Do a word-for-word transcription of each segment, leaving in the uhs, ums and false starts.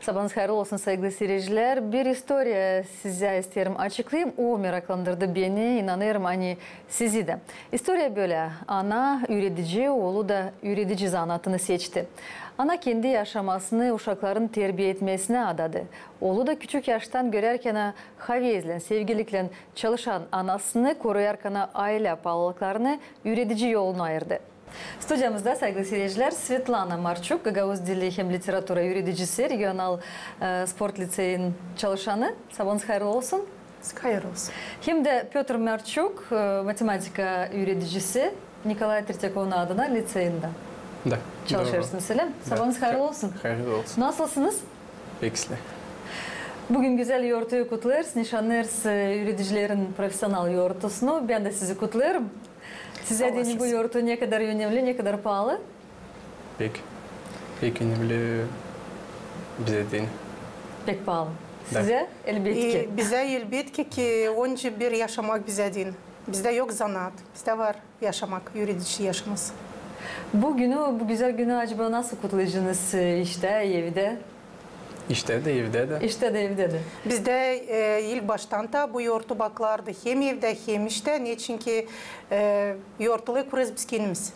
Sabaanız hayırlı olsun, saygılı siiredicilär. Bir istoriya sizä isteerim açıklayım. O meraklandırdı beni, inanêrım, ani sizi dä. İstoriya bölä. Ana üüredici, oolu da üüredici zanaatını seçti. Ana kendi yaşamasını uşakların terbiya etmesinä adadı. Oolu da küçük yaştan görärkän havezlän, sevgiliklän çalışan anasını, koruyarkana aylä paalılıklarını, üüredici yolunu ayırdı. Studiyamızda, saygılı siiredicilär, Svetlana Marçuk, gagauz dili hem literatura üüredicisi, regional, e, sport liţeyin çalışanı. Sabaanız hayırlı olsun. Hayırlı olsun. Hem dä Pötr Marçuk, e, matematika üüredicisi, Nikolay Tretyakovun adına liţeyindä. Da. Çalışêrsınız, ölä mi? Da. Sabaanız hayırlı olsun. Hayırlı olsun. Nasılsınız? Pek islää. Büün gözäl yortuyu kutlêêrız, nişannêêrız, e, üüredicilerin profesional yortusunu. Bän dä sizi kutlêêrım. Sizä deyni bu yortu ne kadar önemli, ne kadar paalı? Pek. Pek önemli bizä deyni. Pek paalı. Da. Sizä, elbetki. E, bizä, elbetki ki, onca bir yaşamak bizä deyni. Bizdä yok zanaat, bizdä var yaşamak, üüredici yaşaması. Bu günü, bu gözäl günü acaba nasıl kutlaycınız, e, iştä, evdä? İştä dä, evdä dä. İştä dä, evdä dä. Bizdä, e, ilk baştan ta bu yortu bakılardı hem evdä, hem iştä, neçinki, e, yortuları kurêrız biz kendimiz.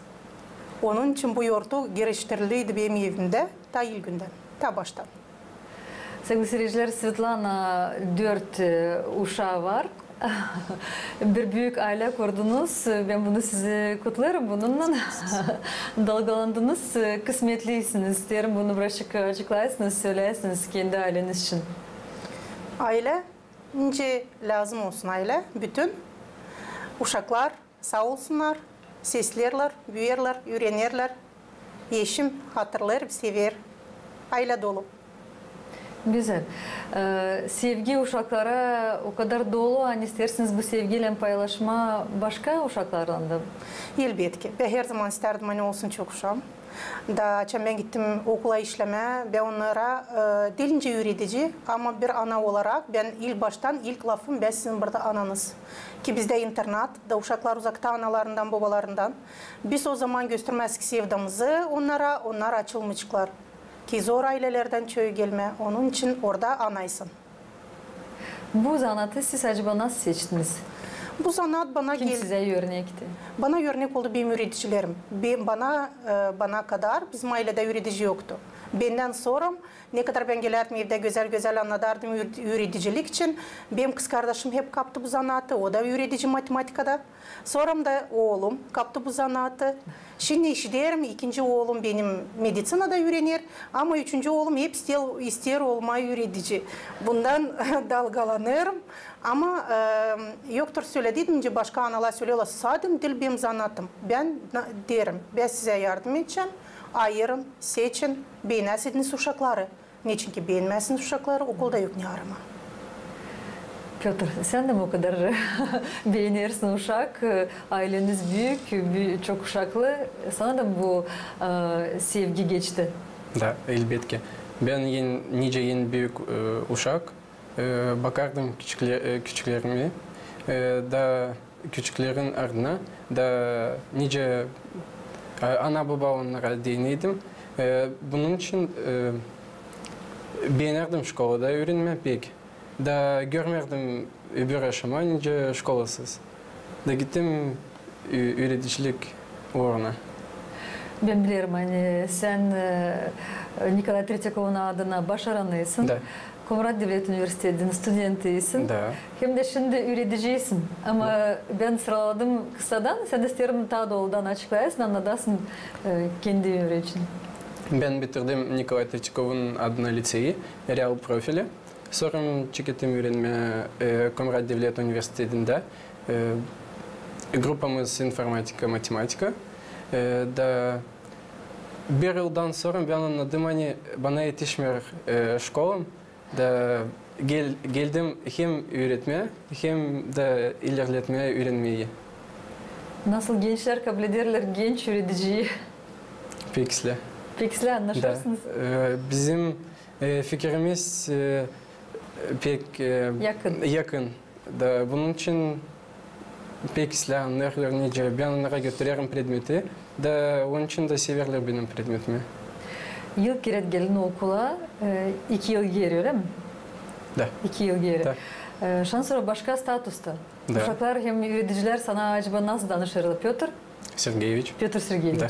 Onun için bu yortu geliştiriliydi benim evimdä ta ilk gündän, ta baştan. Saygılı siiredicilär, Svetlana dört, e, uşaa var. Bir büük aylä kurdunuz. Bän bunu sizi kutlêêrım bununnan. Dalgalandınız, e, kısmetliysiniz. İsteerim bunu birazcık açıklaysınız, söläysiniz kendi ayleniz için. Aylä, nicä lääzım olsun aylä, bütün uşaklar saa olsunnar, seslerlär, büüyerlär, üürenerlär. Eşim hatırlêêr, sever. Aylä dolu. Gözäl. E, sevgi uşaklara o kadar dolu, ani isteersiniz bu sevgiylän paylaşmaa başka uşaklarlan da? Elbetki. Bän herzaman istärdim, ani olsun çok uşaam. Da açan bän gittim okula işlemää, bän onnara, e, diil nicä üüredici, ama bir ana olarak bän ilk baştan, ilk lafım, bän sizin burada ananız. Ki bizdä internat, da uşaklar uzakta analarından, bobalarından. Biz o zaman göstermäzsek sevdamızı onnara, onnar açılmayaceklar. Ki zor aylelerdän çoyu gelmää, onun için orada anaysın. Bu zanaatı siz acaba nasıl seçtiniz? Bu zanaat bana... Kim gel- sizä örnekti? Bana örnek oldu benim üüredicilerim. Be-, bana, e, bana kadar bizim ayledä üüredici yoktu. Bendän sora, ne kadar bän gelärdim evdä gözäl-gözäl annadardım üür-, üüredicilik için, benim kızkardaşım hep kaptı bu zanaatı, o da üüredici matematikada. Sora da oolum kaptı bu zanaatı. Şindi işiderim, ikinci oolum benim mediţinada üürener, ama üçüncü oolum hep isteer, isteer olmaa üüredici. Bundan dalgalanêrım. Ama, e, yoktur, sölediydim, nicä başka analar söleyalär, sade diil benim zanaatım. Bän na-, deerim, bän sizä yardım edecäm, ayırın, seçin, beenäsiniz uşakları. Neçinki beenmäzsiniz uşakları, okulda yok ne aramaa. Pötr, sän dä mi o kadar beenersin uşak, e, ayleniz büük, bü-, çok uşaklı, sana da bu, e, sevgi geçti? Da, elbetki. Bän en, nicä en büük, e, uşak, e, bakardım küçüklä-, e, küçüklerimi, e, da küçüklerin ardına, da nicä, e, ana-boba onnara deyni idim. E, bunun için, e, beenärdim şkolada üürenmää pek. Da görmärdim öbür yaşamaa, nicä şkolasız. Da gittim ü-, üüredicilik uuruna. Bän bilerim, ani sän, e, Nikolay Tretyakovun adına başarılıysın. Da. Komrat devlet universitedinin studentiysin. Da. Hem dä şindi üüredicisin. Ama bän sıraladım kısadan, sän isteerim taa doludan açıklaysın, annadasın, e, kendi üüredicini. Bän bitirdim Nikolay Tretyakovun adına liţeyi, real profili. Sora çekettim üürenmää, e, Komrat devlet universitedindä. E, grupamız informatika, matematika. E, da bir yıldan sora bän annadım, ani bana etişmeer, e, şkolam. Da gel-, geldim hem üüretmää, hem dä ilerletmää üürenmeyi. Nasıl gençlär kablederlär genç üürediciyi? Pek islää. Pek islää, annaşêrsınız? Da. E, bizim, e, fikirimiz, e, pek, e, yakın. Yakın. Da bunun için pek islää annêêrlar, nicä bän onnara götürerim predmeti, da onun için dä severlär benim predmetimi. İlk kerä geldin okula, e, iki yıl geeri, ölä mi? Da. İki yıl geeri. Da. E, şundan sora başka statusta. Da. Uşaklar hem üüredicilär sana acaba nasıl danışêrlar? Pötr Sergeeviç. Pötr Sergeeviç. Da.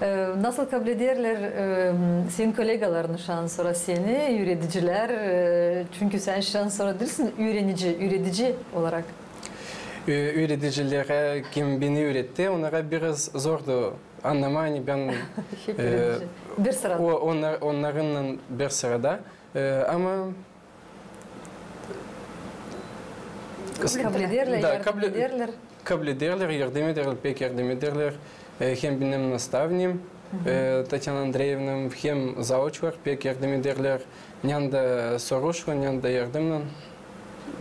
E, nasıl kablederlär, e, senin kolegaların şundan sora seni, üüredicilär, e, çünkü sän şundan sora diilsin üürenici, üüredici olarak. Ü-, üüredicilerä, kim beni üüretti, onnara biraz zordu annamaa, ani bän, e, bir sırada. O, onnar-, onnarınnan bir sırada. E, ama kablederlär, da, yardım kable-, ederlär. Kablederlär, yardım ederlär, pek yardım ederlär. E, hem benim nastavnim, e, Tatyana Andreevna, hem zauçlar pek yardım ederlär. Nända soruşlan, nända yardımnan.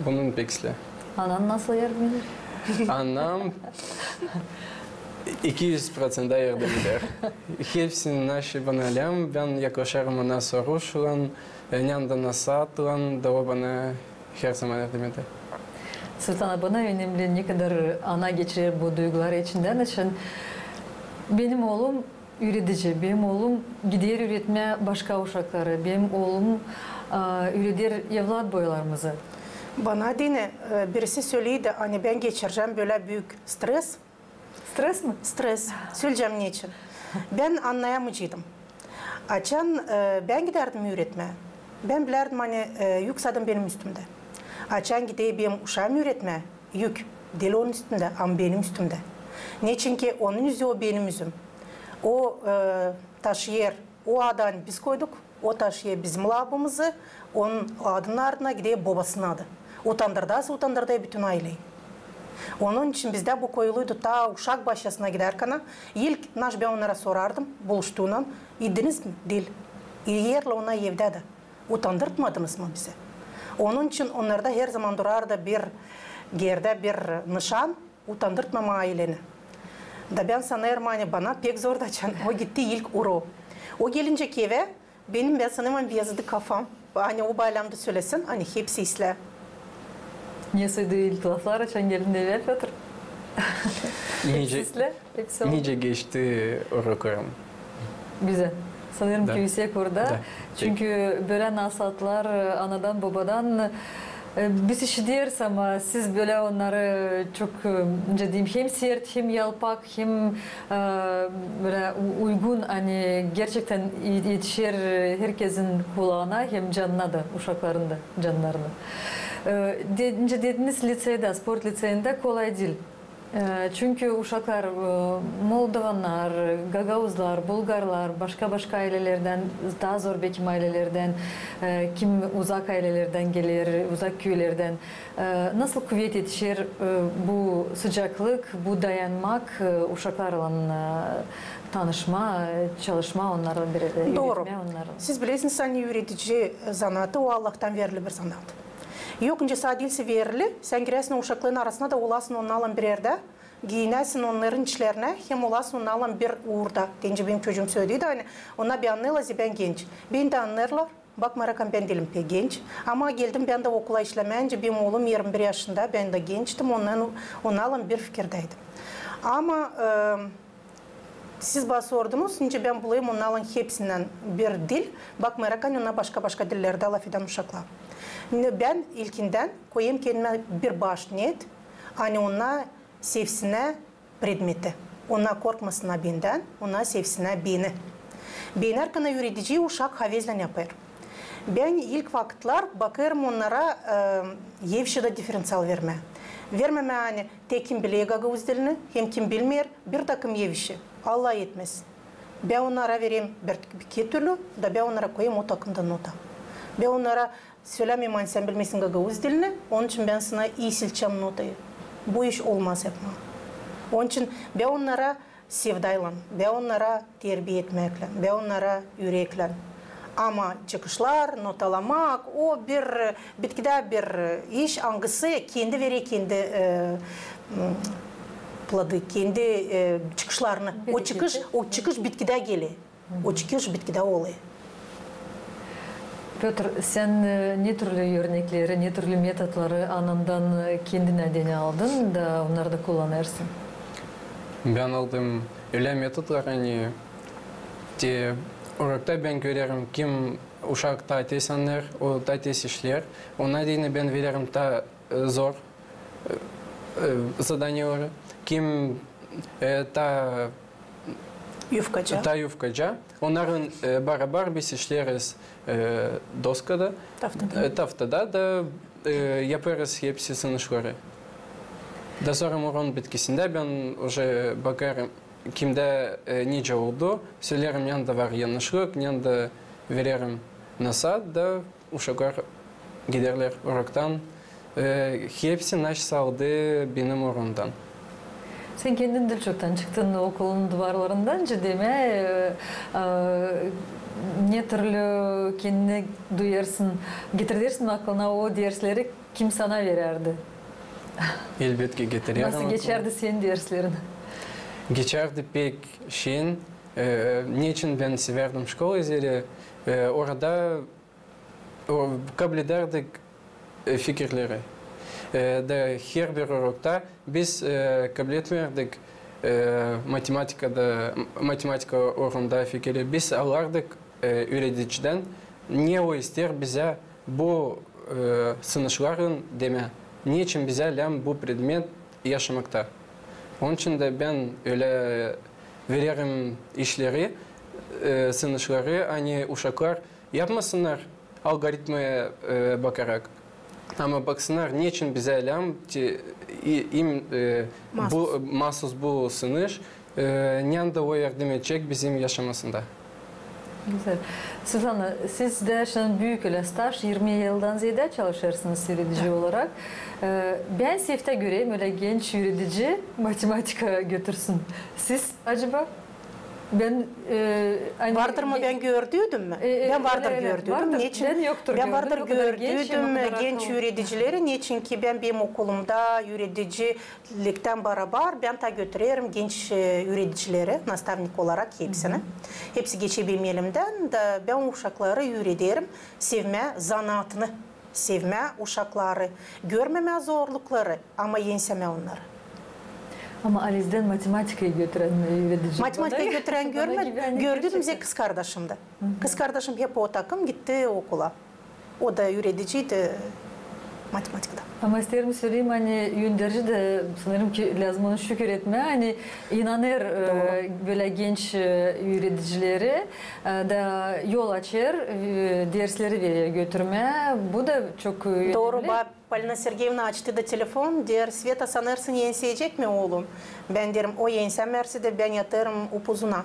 Bunun pek islää. Anan nasıl yardım eder? Anam iki üz proţentä yardım eder. Hepsini, ne şey bana lääm, bän yaklaşêrım ona soruşlan, e, nända nasaatlan, da o bana herzaman yardım eder. Svetlana, bana önemli, ne kadar ana geçirer bu duyguları içindän, için benim oolum üüredici, benim oolum gider üüretmää başka uşakları, benim oolum, a, üüreder evlat boylarımızı. Bana deyni, e, birisi söleerdi, ani bän geçirecäm bölä büük stres. Stres mi? Stres. Söleyecäm neçin. Bän annayamaydım. Açan, e, bän gidärdim üüretmää, bän bilärdim, ani, e, yük sade benim üstümdä. Açan gider benim uşaam üüretmää, yük diil onun üstündä, ama benim üstümdä. Neçinki onun üzü o benim üzüm. O, e, taşıyêr o adı, ani biz koyduk, o taşıyêr bizim labımızı, onun adının ardına gider bobasının adı. Utandırêr, utandırêr bütün ayleyi. Onun için bizdä bu koyuluydu, taa uşak başçasına gidärkän, ilk naş bän onnara sorardım, buluştuunnan, idiniz mi? Diil. İerlär ona evdä dä. Utandırtmadınız mı bizi? Onun için onnarda herzaman durardı bir gerdä bir nışan, utandırtmamaa ayleni. Da bän sanêrım, ani bana pek zordu, açan o gitti ilk uro. O gelincä evä, benim, bän sanêrım, ani biyazıldı kafam. Ani o baallamda sölesin, ani hepsi islää. Ne soydu ilk laflar, açan geldin evä, Pötr? Nicä, hepsi islää, hepsi oldu. Nicä geçti uroklarım? Gözäl. Sanêrım ki, üüsek orada. Da. Çünkü bölä nasaatlar, e, anadan, bobadan, e, biz işideriz, ama siz bölä onnarı çok, e, nicä deyim, hem sert, hem yalpak, hem, e, bölä u-, uygun, ani gerçektän e-, etişer, e, herkezin kulaana hem canına da, uşakların da cannarına. E, de-, nicä dediniz, liţeydä, sport liţeyindä kolay diil. E, çünkü uşaklar, e, moldovannar, gagauzlar, bulgarlar, başka-başka aylelerdän, taa zor bekim aylelerdän, e, kim uzak aylelerdän geler, uzak köylerdän. E, nasıl kuvet etişer, e, bu sıcaklık, bu dayanmak, e, uşaklarlan, e, tanışmaa, e, çalışmaa onnarlan bir, e, üüretmää onnarı? Siz bilersiniz, ani üüredici, e, zanaatı, o Allahtan verili bir zanaat. Yok nicä sade diilsä verili, sän giräsin uşakların arasına da olasın onnarlan bir erdä, giinäsin onnarın içlerinä, hem olasın onnarlan bir uurda. Deyni benim çocuum sölediydi, ani onnar beni annêêrlar, zerä bän genç. Beni dä annêêrlar, bakmayarak, ani bän diilim pek genç. Ama geldim bän dä okula işlemää, nicä benim oolum irmi bir yaşında, bän dä gençtim, onnar, onnarlan bir fikirdäydim. Ama, e, siz bana sordunuz, nicä bän bulêrım onnarlan hepsinnän bir dil, bakmayarak, ani onnar başka-başka dillerdä lafedän uşaklar. Ne, bän ilkindän koyêrım kendimä bir baş niyet, ani onnar sevsinär predmeti. Onnar korkmasınnar bendän, onnar sevsinär beni. Beenärkän üürediciyi, uşak havezlän yapêr. Bän ilk vakıtlar bakêrım onnara, e, hepsicä diferenţial vermää. Vermemää, ani tek kim biler gagauz dilini, hem kim bilmeer, bir takım hepsici. Allah etmesin. Bän onnara vereyim bir, bir iki türlü, da bän onnara koyêrım o takımda nota. Bän onnara sölämeerim, ani sän bilmeersin gagauz dilini, onun için bän sana iisilçäm notayı. Bu iş olmaz yapmaa. Onun için bän onnara sevdaylan, bän onnara terbiya etmäklän, bän onnara üreklän. Ama çıkışlar, notalamak, o bir bitkidä bir iş, angısı kendi verer kendi, e, m, pladı, kendi, e, çıkışlarını. O çıkış, o çıkış bitkidä geler. O çıkış bitkidä olêr. Pötr, sän, e, ne türlü örnekleri, ne türlü metodları anandan, e, kendinä deyni aldın da onnarı da kullanêrsın? Bän aldım ölä metodlar, ani te Urokta bän görerim, kim uşak taa tez annêêr, o taa tez işleer. Ona deyni bän vererim taa, e, zor, e, e, zadaniyeleri. Kim, e, taa yufkaca. Taa yufkaca. Onnarın, e, barabar biz işleeriz, e, doskada. Taftada. E, taftada da, e, yapêrız hepsi sınışları. Da sora moron bitkisindä bän uje bakarım, kimdä, e, nicä oldu, söleerim, nända var yannışlık, nända vererim nasat da uşaklar giderlär uroktan. E, hepsi naşey saldı benim uromdan. Sän kendin diil çoktan çıktın okulun duvarlarından, nicä demää, e, e, ne türlü kendini duyêrsın, getirersin mi aklına o dersleri, kim sana verärdi? Elbetki, getirerim. Nasıl geçärdi senin derslerin? Geçärdi pek şen. E, neçin bän sevärdim şkolayı, zerä, e, orada o, kabledärdik, e, fikirleri. E, da herbir urokta biz, e, kabletmeerdik, e, matematikada, matematika uurunda fikiri. Biz alardık, e, üüredicidän, ne o isteer bizä bu, e, sınışların demää, neçin bizä lääzım bu predmet yaşamakta. Onuştan da bän ölä vererim işleri, e, sınışları, ani uşaklar yapmasınnar algoritmaya, e, bakarak, ama baksınnar, neçin bizä lääzım te-, i-, im-, e, bu, mahsus bu sınış, e, nända o yardım edecek bizim yaşamasında. Gözäl. Suzanna, sizdä şindi büük ölä staž, irmi yıldan zeedä çalışêrsınız üüredici olarak. E, bän seftä görerim ölä genç üüredici matematika götürsün. Siz acaba? Bän, e, ani vardır mı, bän gördüydüm mü? E, e, bän vardır, e, gördüydüm. Vardır. Neçin? Bän yoktur, bän gördüm. Vardır, o kadar genç, gördüydüm o kadar genç üüredici. Üüredileri, neçin ki bän benim okulumda üüredicilikten barabar bän taa götürerim genç, e, üüredicileri, nastavnik olarak hepsini. Hepsi geçer benim elimdän, da bän uşakları üürederim sevmää zanaatını. Sevmää uşakları, görmemää zorlukları, ama ensemää onnarı. Ama Alizdän matematikayı götürän üüredici. Matematikayı götürän görmedim. Gördüydüm, bizä kızkardaşımdı. Kızkardaşım hep o takım gitti okula. O da üürediciydi matematikada. Ama isteerim söleyim, ani Önderci dä, sanêrım ki, lääzım onu şükür etmää, ani inanêr, e, bölä genç, e, üüredicileri, e, da yol açêr, e, dersleri verer götürmää. Bu da çok, e, önemli. Dooru, ba-, Polina Sergeevna açtı da telefon, deer: Sveta, sanêrsın, enseyecek mi oolun? Bän deerim: o ensämersä dä bän yatêrım upuzuna.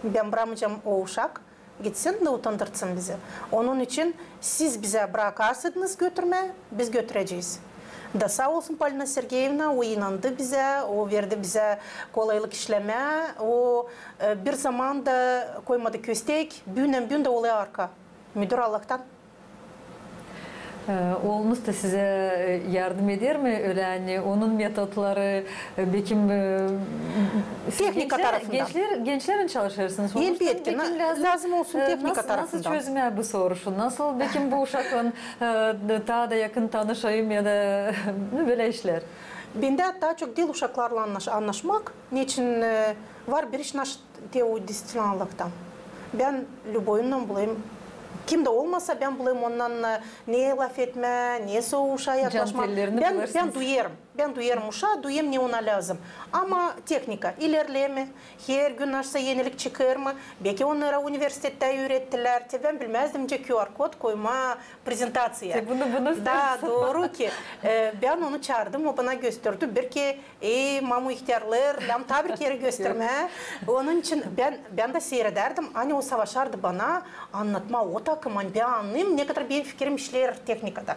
Bän brakmayacam o uşak gitsin da utandırtsın bizi. Onun için siz bizä brakêrsınız götürmää, biz götürecez. Da saa olsun Polina Sergeevna, o inandı bizä, o verdi bizä kolaylık işlemää, o, e, bir zaman da koymadı köstek, büünän-büün dä olêr arka. Müdür Allahtan. E, oolunuz da sizä, e, yardım eder mi? Ölä, ani onun metodları, e, bekim, e, tehnika tarafından. Gençlär, gençlärlän çalışêrsınız. Elbetki, lääzım olsun tehnika tarafından. Nasıl çözmää bu soruşu? Nasıl, bekim, bu uşaklan, e, taa da yakın tanışayım ya da, nu, bölä işlär? Bendä taa çok diil uşaklarlan annaş-, annaşmak. Neçin, e, var bir iş naş- te o disţina Allahtan. Bän lüboyunnan bulêrım. Kim dä olmasa, bän bulêrım ondan, e, ne laf etmää, ne sora uşaa yaklaşmaa. Bän, bän duyêrım. Bän duyêrım uşaa, duyêrım, ne ona lääzım. Ama tehnika ilerlêr mi? Her gün naşsa enilik çıkêr mı? Beki onnara universitettä üürettilär. Te bän bilmäzdim nicä Q R kod koymaa prezentaţiya. Da, dooru ki, e, bän onu çaardım, o bana gösterdi. Bir ki, e, mamu ihtärlêêr, lääzım taa bir kerä göstermää. Onun için bän, bän dä siiredärdim, ani o savaşardı bana annatmaa o takım, ani bän annayım, ne kadar benim fikirim işleer tehnikada.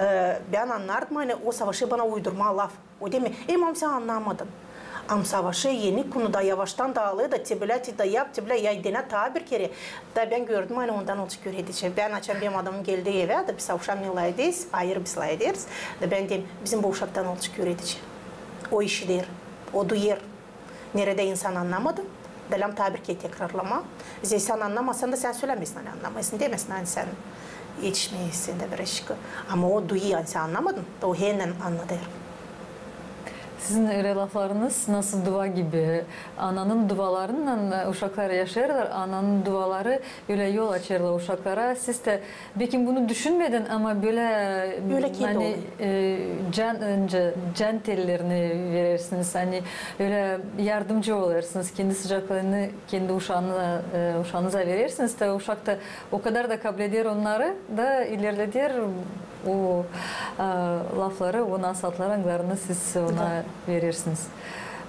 E, bän annardım, ani o savaşêr bana uydurmaa laf. O demää: e, mamu, sän annamadın. Ama savaşêr eni konuda, yavaştan daalêr da, te bölä, te da yap, te bölä, ya denä taa bir kerä. Da bän gördüm, ani ondan olacek üüredici. Bän açan benim adamım geldi evä, da biz avşam ne lafederiz, ayırı biz lafederiz. Da bän deerim: bizim bu uşaktan olacek üüredici. O işider, o duyêr. Neredä insan annamadın, da lääzım taa bir kerä tekrarlamaa. Zerä sän annamassan da, sän sölämeersin, ani annameersin, demeersin, ani sän etişmeersin dä bir işi. Ama o duyêr, ani sän annamadın, da o hemen annadêr. Sizin ölä laflarınız nasıl dua gibi. Ananın dualarınnan, e, uşaklar yaşêêrlar, ananın duaları ölä yol açêrlar uşaklara. Siz dä, bekim bunu düşünmedän, ama bölä, ölä kendi ani, e, can, öncä can tellerini verersiniz, ani ölä yardımcı olêrsınız, kendi sıcaklıını kendi uşaanıza, e, uşaanıza verersiniz da uşak da o kadar da kableder onnarı da ilerleder o, e, lafları, o nasaatları, angılarını siz ona verersiniz.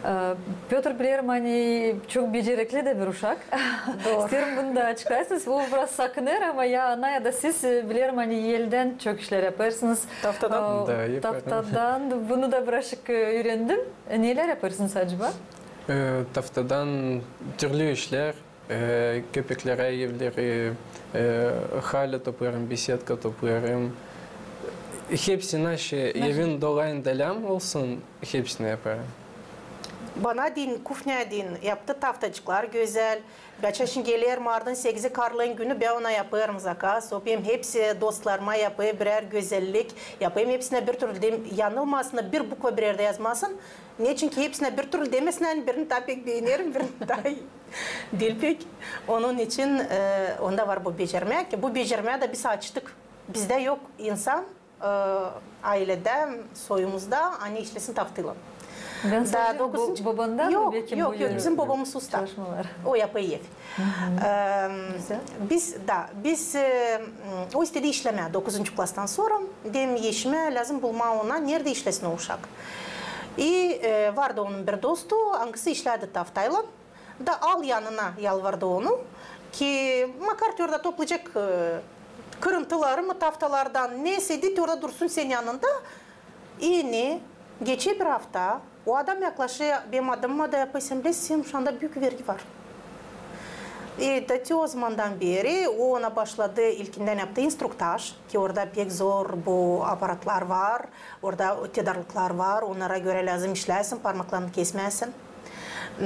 E, Pötr, bilerim, ani çok becerikli dä bir uşak. Dooru. İsteerim, bunu da açıklaysınız. O biraz sakınêr, ama ya ana, ya da siz, e, bilerim, ani eldän çok işlär yapêrsınız. Taftadan? E, da, yapêrım. Taftadan. Bunu da birazcık, e, üürendim. E, nelär yapêrsınız acaba? E, taftadan türlü işlär. E, köpeklerä evleri, e, hali topêrım, besedka topêrım. Hepsi naşi, naşi evin dolayında lääzım olsun, hepsini yapêrım. Bana deyni, kufnaya deyni yaptı taftacıklar gözäl. Bän açan şindi gelerim ardın segizi karlın günü, bän ona yapêrım zakaz. Öpeyim hepsi dostlarıma, yapêrım birär gözellik. Yapêrım hepsinä bir türlü dem-, yanılmasın, bir bukva bir erdä yazmasın. Neçin ki hepsinä bir türlü demesin, ani birini taa pek beenerim, birini taa diil pek. Onun için, e, onda var bu becermää, ki bu becermää dä biz açtık. Bizdä yok insan, e, ayledä, soyumuzda, ani işlesin taftaylan. Bän soracaktım, bu babandan mı? Yok, yok, bizim bobamız usta. O yapêr ev. Em, biz, da, biz, e, m, o istedi işlemää dokuzuncu klastan sora. Deerim eşimä, lääzım bulmaa ona, neredä işlesin o uşak. İ, e, vardı onun bir dostu, angısı işlärdi taftaylan. Da al yanına, yalvardı onu, ki makar te orada toplayacek, e, kırıntıları mı taftalardan, ne sedi te orada dursun senin yanında. İ ne, geçer bir afta, o adam yaklaşêr benim adamıma da yapêr: "Sän bilersin, şu anda büük vergi var." E, da te o zamandan beri o ona başladı, ilkindän yaptı instruktaj, ki orada pek zor, bu aparatlar var, orada tedarlıklar var, onnara görä lääzım işläsin, parmaklarını kesmäsin.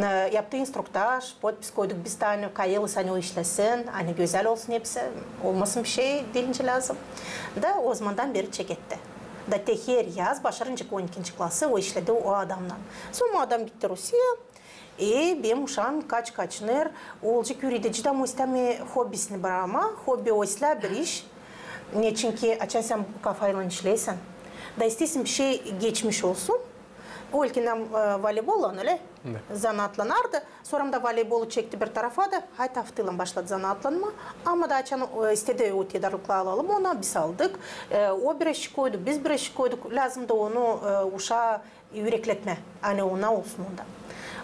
E, yaptı instruktaj, potpis koyduk biz taa, ani kayılısın, ani o işlesin, ani gözäl olsun hepsi, olmasın bir şey diilinci lääzım. Da o zamandan beri çeketti. Da te her yaz, başarınca on ikinci klası, o işledi o adamnan. Sora o adam gitti Rusiyaya. E, benim uşaam kaç kaçınêr, olacek üüredici, da ama istämeer hobisini brakmaa, hobi o islää bir iş. Neçin ki açan sän bu kafaylan işleysän, da isteersin bir şey geçmiş olsun. O ilkindän, e, voleybollan, ölä? Da. Zanaatlanardı. Sora da voleybolu çekti bir tarafa da, hay taftaylan başladı zanaatlanmaa. Ama da açan, e, istedi o tedarlıkları alalım ona, biz aldık. E, o bir eşik koydu, biz bir eşik koyduk. Lääzımdı onu, e, uşaa üürekletmää, ani ona olsun onda.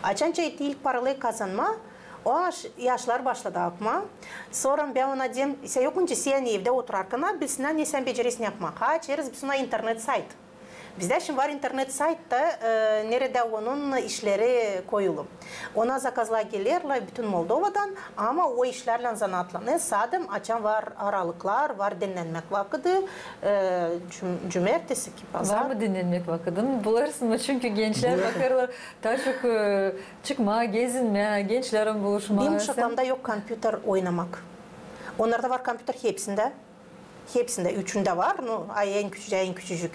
Açan çekti ilk paraları kazanmaa, o yaş-, yaşlar başladı akmaa. Sora bän ona deerim: "Sän yok nicä, sän evdä oturarkan, bilsin, ani sän becereersin yapmaa." Ha, açêrız biz ona internet sayt. Bizdä şindi var internet sayt da, e, neredä onun işleri koyulu. Ona zakazlar gelerlär bütün Moldovadan, ama o işlärlän zanaatlanêr, sade açan var aralıklar, var dinnenmäk vakıdı, e, cum-, cumertesi ki pazar. Var mı dinnenmäk vakıdın? Bulêrsın mı? Çünkü gençlär bakêrlar taa çok, e, çıkmaa, gezinmää, gençlärlän buluşmaa. Benim uşaklarımda yok kompüter oynamak. Onnarda var kompüter hepsindä. Hepsindä, üçündä var, nu, ay, en küçücük, en küçücük.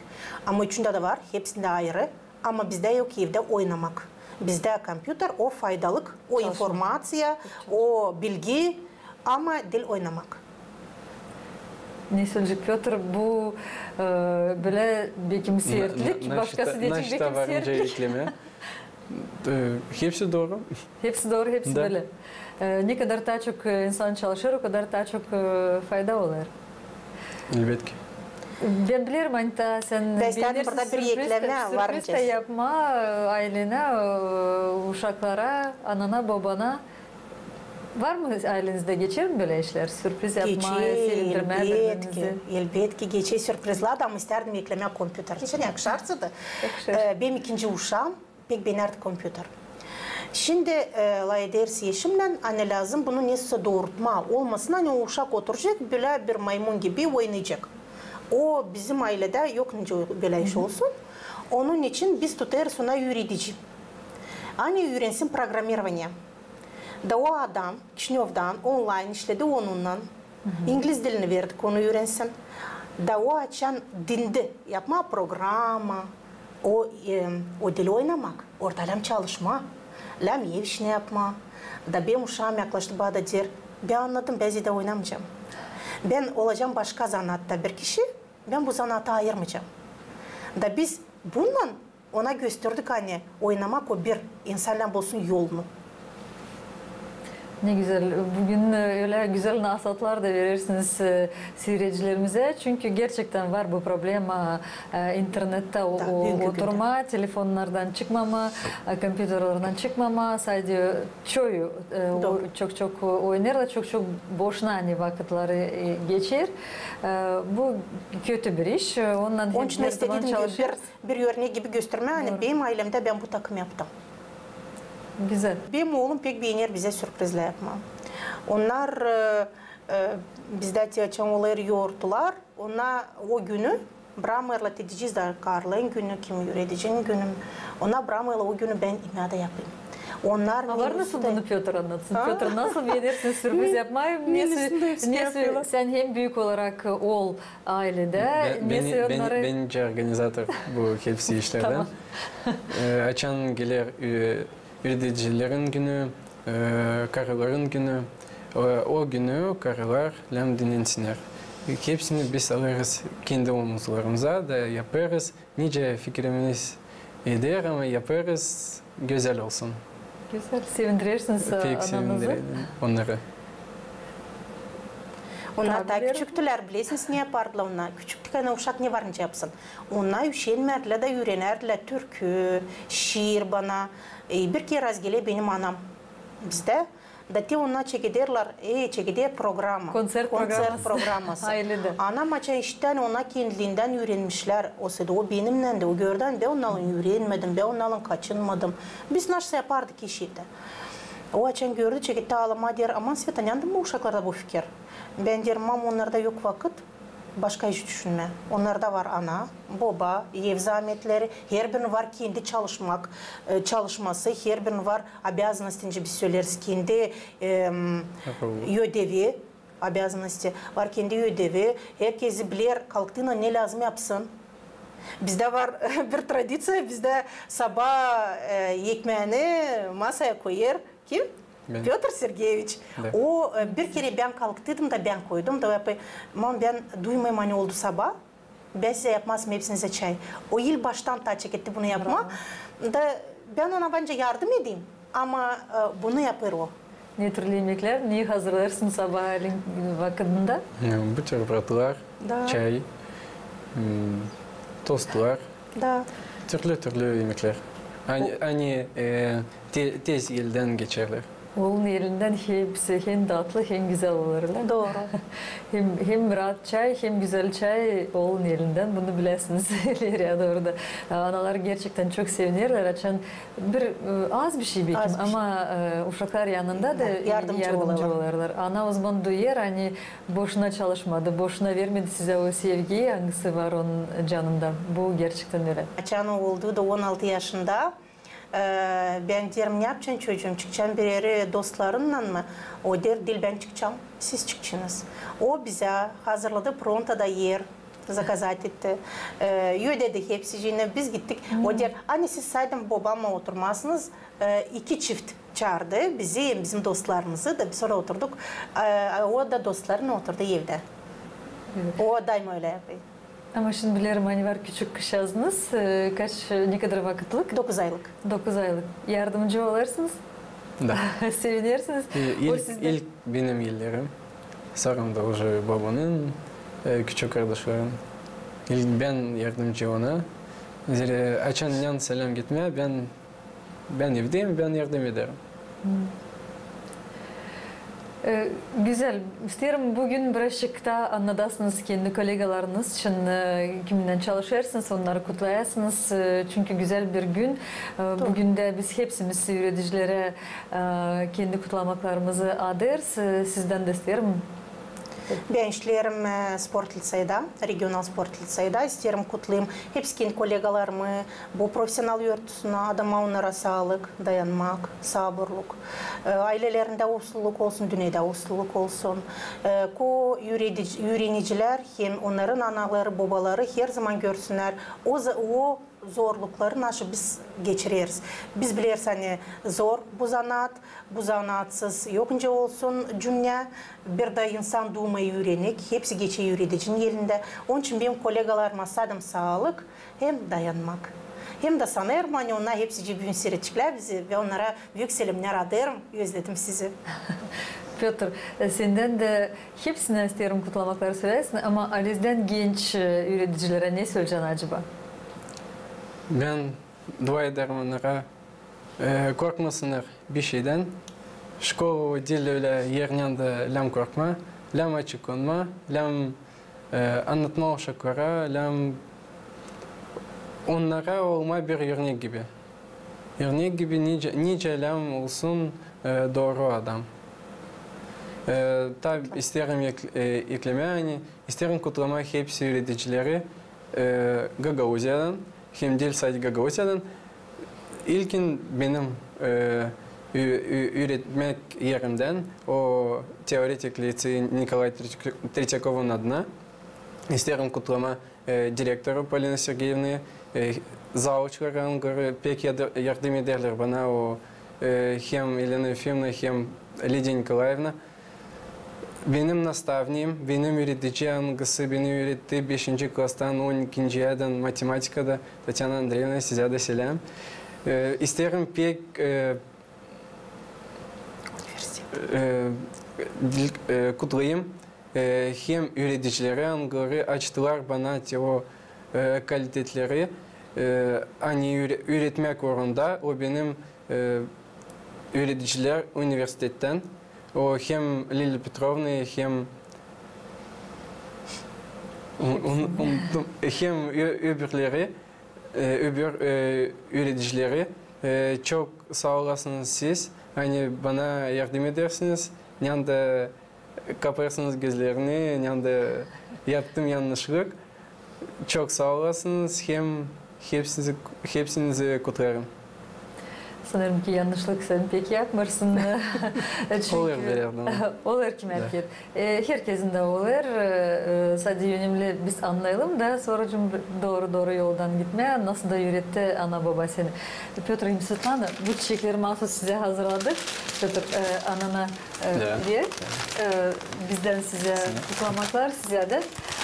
Ama üçündä dä var, hepsindä ayırı. Ama bizdä yok evdä oynamak. Bizdä kompüter, o faydalık, o informaţiya, o bilgi, ama diil oynamak. Ne söleyecek Pötr, bu, e, bölä bekim sertlik, başkası deyecek bekim sertlik. E, hepsi dooru. Hepsi dooru, hepsi bölä. E, ne kadar taa çok, e, insan çalışêr, o kadar taa çok, e, fayda olêr. Elbetki. Bän bilerim, ani taa sän beenersin sürpriz dä yapmaa, e, aylenä, e, uşaklara, anana, bobana. Var mı aylenizdä, geçer mi bölä işlär? Sürpriz yapmaa, sevindirmää bir-birinizi. Elbetki, elbetki, geçer sürprizlär, ama istärdim eklemää kompüter. Geçer, yakışarsa da. Yakışır. E, benim ikinci uşaam pek beenärdi kompüter. Şindi, e, lafederiz eşimnän, ani lääzım bunu nesoysa doorutmaa. Olmasın, ani o uşak oturacek, bölä bir maymun gibi oynayacek. O bizim ayledä yok nicä bölä iş olsun. Onun için biz tutêrız ona üüredici. Ani üürensin programmirovaniyä. Da o adam Kişinövdan onlayn işledi onunnan. İngiliz dilini verdik, onu üürensin. Da o açan dindi yapmaa programa, O, e, o diil oynamak, orada lääzım çalışmaa, lääzım ev işini yapmaa. Da benim uşaam yaklaştı bana da deer: "Bän annadım, bän zerä oynamayacam. Bän olacam başka zanaatta bir kişi, bän bu zanaatı ayırmayacam." Da biz bununnan ona gösterdik, ani oynamak o bir insan lääzım bulsun yolunu. Ne gözäl. Büün, e, ölä gözäl nasaatlar da verersiniz, e, siiredicilerimizä. Çünkü gerçektän var bu problema, e, internettä o-, o-, oturmaa, telefonnardan çıkmamaa, e, kompyuterlerdän çıkmamaa. Sade çoyu, e, o-, çok-çok oynêêrlar, çok-çok boşuna, ani vakıtları, e, geçer. E, bu kötü bir iş. E, ondan hep, her zaman çalışêrız. Bir örnek gibi göstermää, ani benim aylemdä bän bu takım yaptım. Gözäl. Benim oolum pek beener bizä sürprizlär yapmaa. Onnar, e, e, bizdä te açan olêr yortular, onnar o günü brakmêêrlar, te deyecez, da karıların günü, kimi üüredicinin günü. Onnar brakmêêrlar o günü bän imää da yapayım. Onnar... A var nasıl bunu Pötr annatsın? Pötr, nasıl beenersiniz sürpriz yapmaa? Nesoy sän hem büük olarak ool ayledä, nesoy onnarı... Bän, bän organizator bu hepsi işlerdän. E, açan geler, e, üüredicilerin günü, e, karıların günü, e, o günü karılar lääzım dinnensinnär. Hepsini biz alêrız kendi omuzlarımıza da yapêrız. Nicä fikirimiz eder, ama yapêrız, gözäl olsun. Gözäl. Sevindirersiniz ananızı. Pek sevindirelim onnarı. Onnar taa küçüktülär, bilersiniz, ne yapardılar onnar? Küçüktük, ani uşak ne var nicä yapsın. Onnar üşenmärdilär da üürenärdilär türkü, şiir bana. E, bir kerä razgeler benim anam bizdä. Da te onnar çekederlär, e, çekeder programa. Konţert programası. Anam açan işitti, ani onnar kendilindän üürenmişlär. O sırada o benimnän dä, o gördü, ani bän onnarlan üürenmedim, bän onnarlan kaçınmadım. Biz nasıl yapardık iş evdä. O açan gördü, çeketti aalamaa, deer: "Aman, Sveta, nereddän bu uşaklarda bu fikir?" Bän deerim: "Mam, onnarda yok vakıt başka iş düşünmää. Onnarda var ana, boba, ev zaametleri, herbirinin var kendi çalışmak, e, çalışması, herbirinin var обязанности, nicä biz söleriz, kendi, em, ödevi, обязанности, var kendi ödevi, herkezi biler, kalktıynan ne lääzım yapsın. Bizdä var bir tradiţiya, bizdä sabaa, e, ekmeeni masaya koyêr kim? Pötr Sergeeviç. O, e, bir kerä bän kalktıydım da bän koydum da, yapêr: "Mam, bän duymayım, ani oldu sabaa. Bän sizä yapmazdım hepsinizä çay." O ilk baştan taa çeketti bunu yapmaa. Da bän ona bence yardım edeyim, ama, e, bunu yapêr o. Ne türlü imeklär, ne hazırlêêrsın sabaalän vakıdında? E, buterbrodlar, çay, m, tostlar. Da. Türlü-türlü imeklär. Ani, ani, e, te-, tez eldän geçerlär. Oolun elindän hepsi hem datlı, hem gözäl olêrlar. Dooru. Hem, hem raat çay, hem gözäl çay oolun elindän. Bunu bilersiniz, Leriya, dooru da. Analar gerçektän çok sevinerlär, açan bir, e, az bir şey bekim, ama, e, uşaklar yanında da yardımcı olêrlar. Ana o zaman duyêr, ani boşuna çalışmadı, boşuna vermedi sizä o sevgiyi, angısı var onun canında. Bu gerçektän ölä. Açan o oldu da on altı yaşında, e, bän deerim: "Ne yapacan, çocuum, çıkacan bir erä dostlarınnan mı?" O deer: "Diil bän çıkacam, siz çıkacanız." O bizä hazırladı frontada er, заказать etti. E, ödedi hepsicini, biz gittik. O deer: "Ani siz sade bobamnan oturmazsınız?" E, iki çift çaardı bizi, bizim dostlarımızı da, biz orada oturduk. E, o da dostlarınnan oturdu evdä. O daima ölä yapêr. Ama şindi bilerim, ani var küçük kızçaazınız, e, kaç, e, ne kadar vakıtlık? Dokuz aylık. Dokuz aylık. Yardımcı olêrsınız? Da. Sevinersiniz. E, ilk benim ellerim. Sora da уже bobanın, e, küçük kardaşların. İlk bän yardımcı ona. Zerä açan nän selam getmää, bän Bän evdäyim, bän yardım ederim. E, gözäl. İsteerim, büün birazçık taa annadasınız kendi kollegalarınız için, e, kiminnän çalışêrsınız, onnarı kutlayasınız. E, çünkü gözäl bir gün. E, büün dä biz hepsimiz üüredicilerä, e, kendi kutlamaklarımızı adêêrız. E, sizdän dä isteerim. Bän işleerim, e, sport liţeyda, regional sport liţeyda. İsteerim kutlayım hepsi kendi kollegalarımı, bu profesional örtüsünü, adama onnara saalık, dayanmak, saburluk. E, aylelerindä usluluk olsun, dünnedä usluluk olsun. E, ko üüredicilär hem onnarın anaları, bobaları her zaman görsünnär o, o Zorlukları nasıl biz geçireriz? Biz bileriz, ani zor bu zanaat, bu zanaatsız yok nicä olsun dünnä. Bir dä insan duumêêr üürenik, hepsi geçer üüredicinin elindä. Onun için benim kollegalarıma sadäm saalık hem dayanmak. Hem dä sanêrım, ani onnar hepsi büün siiredecklär bizi, bän onnara büük selämnär adêêrım, özledim sizi. Pötr, e, sendän dä hepsindän isteerim kutlamakları söläsin, ama alizdän genç, e, üüredicilerä ne söleyecäsin acaba? Bän dua ederim onnara, e, korkmasınnar bişeydän. Şkola o diil ölä er, neredä lääm korkmaa, lääm açıklanmaa, lääm, e, annatmaa uşaklara, lääm onnara olmaa bir örnek gibi. Örnek gibi nicä, nicä lääm olsun, e, dooru adam. E, taa isteerim ek-, e, eklemää, ani isteerim kutlamaa hepsi üüredicileri, e, Gagauziyadan, hem diil sade Gagauziyadan. İlkin benim, e, ü-, ü-, üüretmäk erimdän, o teoretik liţey Nikolay Tretya-, Tretyakovun adına. İsteerim kutlamaa, e, direktoru Polina Sergeyevnayı, e, zavuçları, angıları pek yadı-, yardım ederlär bana, o, e, hem Elena Efimna, hem Lidiya Nikolaevna. Benim nastavniyim, benim üüredici, angısı beni üüretti beşinci klastan on ikinciyädän matematikada, Tatyana Andreevna, sizä dä selääm. E, isteerim pek, e, e, dil-, e, kutlayım, e, hem üüredicileri, angıları açtılar bana te o, e, kalitetleri, e, ani üüre-, üüretmäk uurunda, o benim, e, üüredicilär universitettän, o hem Lilya Petrovna, hem un-, un-, unuttum, hem ö-, öbürleri, e, öbür, e, üüredicileri. E, çok saa olasınız siz, ani bana yardım edersiniz, neredä kapêrsınız gözlerini, neredä yaptım yannışlık. Çok saa olasınız, hem hepsinizi, hepsinizi kutlarım. Sanêrım ki, yannışlık sän pek yapmêêrsın. Çünkü olêr, bilärdim. Olêr ki, da, herkez. E, herkezin dä olêr, e, e, sade önemli biz annayalım da, sora dooru, dooru yoldan gitmää, nasıl da üüretti ana-boba seni. Pötr hem Svetlana, bu çiçekleri maasuz sizä hazırladık. Pötr, e, anana, e, da, ver. E, bizdän sizä kutlamaklar, sizä dä.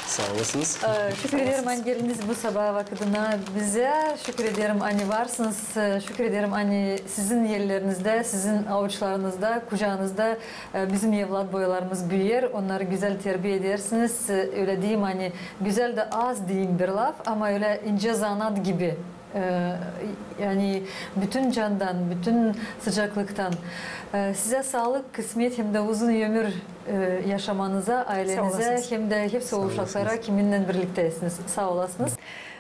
Saa olasınız. E, şükür ederim, ani geldiniz bu sabaa vakıdına bizä. Şükür ederim, ani varsınız. E, şükür ederim, ani sizin ellerinizä, sizin avuçlarınızda, kucaanızda e, bizim evlat boylarımız büüyer, onnarı gözäl terbiä edersiniz. E, ölä deyim, ani gözäl dä az deyim bir laf, ama ölä incä zanaat gibi. E, yani bütün candan, bütün sıcaklıktan. E, sizä saalık, kısmet hem dä uzun ömür, e, yaşamanıza, aylänizä hem dä hepsi o uşaklara, kiminnän birliktäsiniz. Saa olasınız.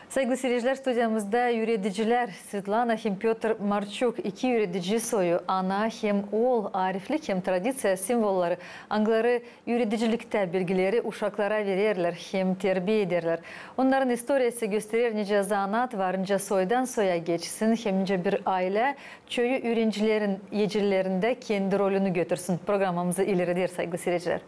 Saygılı siircilär, studiyamızda üüredicilär Svetlana hem Pötr Marçuk, iki üüredici soyu, ana hem ool, ariflik hem tradiţiya simvolları, angıları üürediciliktä bilgileri uşaklara vererlär hem terbiä ederlär. Onnarın istoriyası gösterer, nicä zanaat varınca soydan soya geçsin hem nicä bir aylä çoyu üürencilerin ecillerindä kendi rolünü götürsün. Programamızı ileri eder, saygılı siircilär.